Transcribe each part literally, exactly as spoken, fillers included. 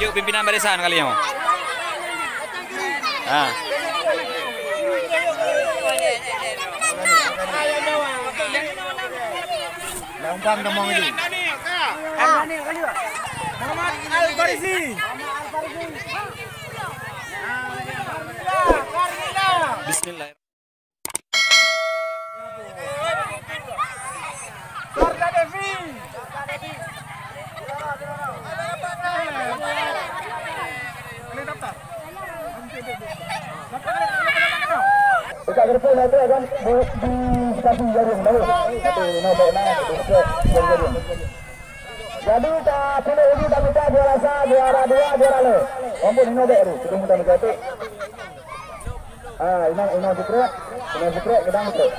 Pimpinan barisan kali nyoe. Ha. Undang kamoe laju. Muhammad Al-Farisi. Bismillah. Dekat gerbong dah ada kan, di, di stasiun Jarum, tahu? Satu nobek na, satu stop, Jarum. Jadi, ta peunoh uji, ta mita juara sa, juara dua, juara le. Ampun, nobek tu, sebelum kita menjatuh. Ah, inong, inong sikrek, inong sikrek, gedang sikrek.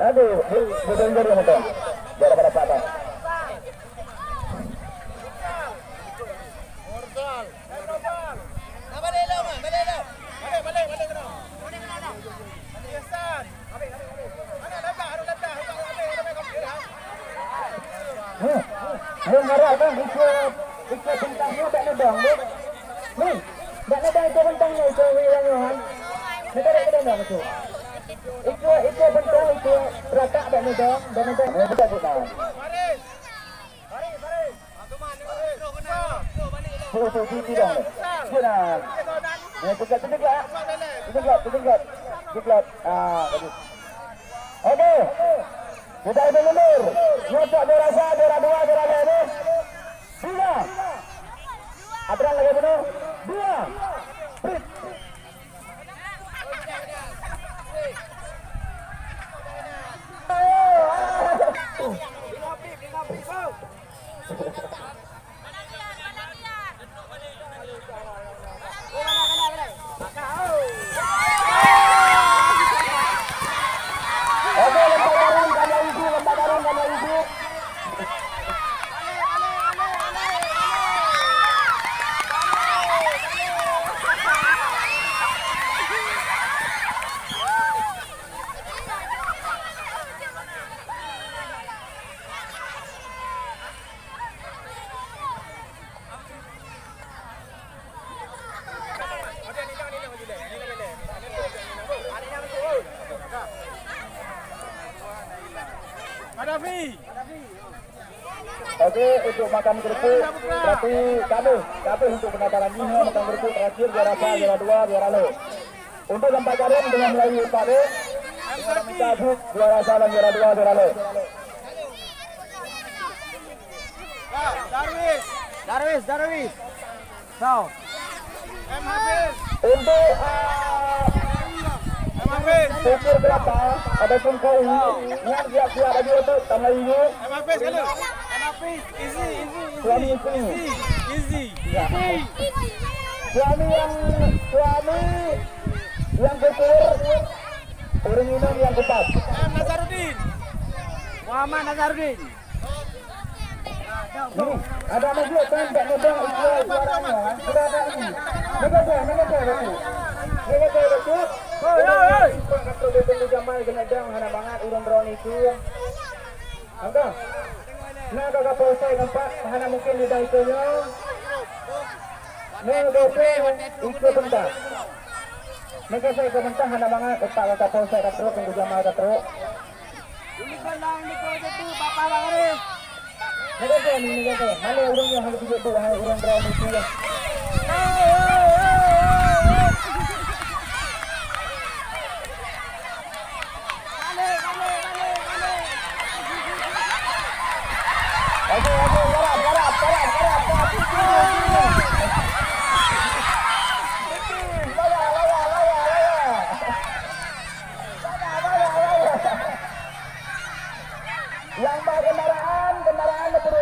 Aduh, bu, bu, bu, bu, bu, bu. Biar dapat, dapat, dapat. Heh, heh, harap kan, ikut, ikut bintang nyoe bak neudong, deh. Ni, bak neudong ikut bintang nyoe, ikut wei nyang nyoe, han. Neudong, neudong, neudong, ikut. Ikut, ikut bintang, ikut ratak bak neudong, bak neudong. Eh, bukan, bukan. Tuh, tuh, tuh, tuh, dong. Siap dah. Eh, tegak, tegak. Tegak, tegak. Tegak. Ah, bagus. Oke. Kita itu mundur. Nyotok juara sa, juara dua, juara lima. Tiga. Aturan lagi penuh. Dua. Prit. Oke, lompat karung, kami isi, lompat karung, kami isi. Oke, untuk makan kerupuk, berarti kabeh, kabeh untuk pendaftaran nyoe makan kerupuk terakhir, juara sa, juara dua, juara le. Untuk lompat karung dengan Melayu Pak Dek, kita minta jok juara sa dan juara dua, juara le. Darwis, Darwis, Darwis. Tau. Untuk, ah, unsur kelapa ataupun koi, nyan siap-siap laju untuk tamlai. Suami isteri. Ya. Suami yang, suami yang gugur, ureueng inong yang kupat. Muhammad Nazarudin. Hmm, ada masuk kan, tak mudah ikut suaranya. Sudah ada ini. Negara, negara, betul. Negara, betul. Oi, oi, oi. Pak Kapten Jamal kena dang, hana bangat ureueng droe nyoe. Angka. Nah, kakak polsek nampak, hana mungkin lidah itu nyoe. Negara, ikut benda. Negara, ikut benda, hana bangat, ketak kakak polsek dah trok, tunggu Jamal dah trok. Ini kan dah, ini kan jatuh, Bapak Bang Arif. Ni kata ni, ni kata. Mana urang yang harus duduk tu, hai urang berani tu ya. Okey, okey, garap, garap, garap, garap, garap. Lawa, lawa, lawa, lawa. Lawa, lawa, lawa. Yang bawa kendaraan, kendaraan turun.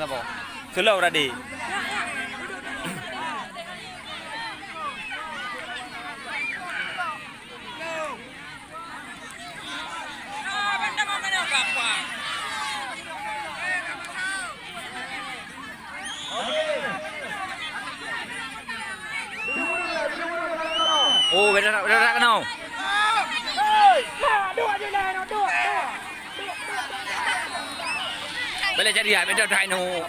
Slow tadi. Oh, beda, beda, beda kena. Boleh jadi ya, beda dah inu.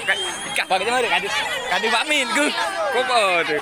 Ka, ka, bagi mana? Kadu, kadu Pak Min ke? Koko tu.